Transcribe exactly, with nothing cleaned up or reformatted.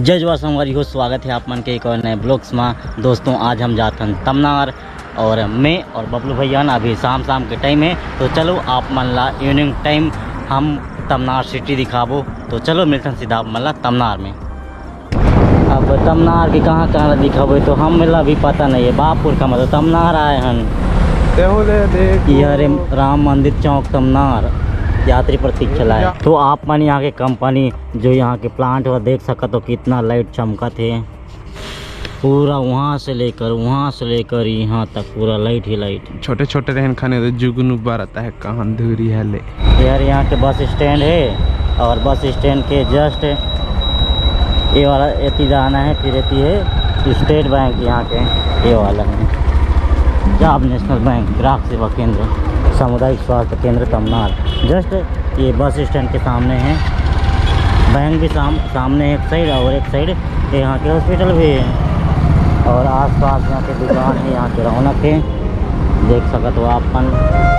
जय जोहार संगवारी हो, स्वागत है आप मन के एक और नए ब्लॉग्स में। दोस्तों, आज हम जात हन तमनार और मैं और बबलू भैया ना अभी शाम शाम के टाइम है, तो चलो आप मन ला इवनिंग टाइम हम तमनार सिटी दिखाबो। तो चलो मिलथन सीधा आप मन ला तमनार में। अब तमनार के कहाँ कहाँ ला दिखाबो तो हम ला भी पता नहीं है। बापुर का मतलब तमनार आए हन। तेहू ले देख। ये हरे राम मंदिर चौक तमनार यात्री प्रतीक्षा ला है। तो आप मन यहाँ के कंपनी जो यहाँ के प्लांट हो देख सकत हो कितना लाइट चमकत है। पूरा वहाँ से लेकर वहाँ से लेकर यहाँ तक पूरा लाइट ही लाइट। छोटे छोटे रहन खाने तो जुगनू बरत है कहाँ धूरी है ले। यार यहाँ के बस स्टैंड है और बस स्टैंड के जस्ट ये वाला एती जाना है, फिर एती है स्टेट बैंक यहाँ के, ये वाला है पंजाब नेशनल बैंक ग्राहक सेवा केंद्र सामुदायिक स्वास्थ्य केंद्र तमनार। जस्ट ये बस स्टैंड के सामने है। बैंक भी साम, सामने एक साइड और एक साइड यहाँ के हॉस्पिटल भी है और आसपास यहाँ के दुकान है, यहाँ के रौनक है, देख सकत हो आप मन।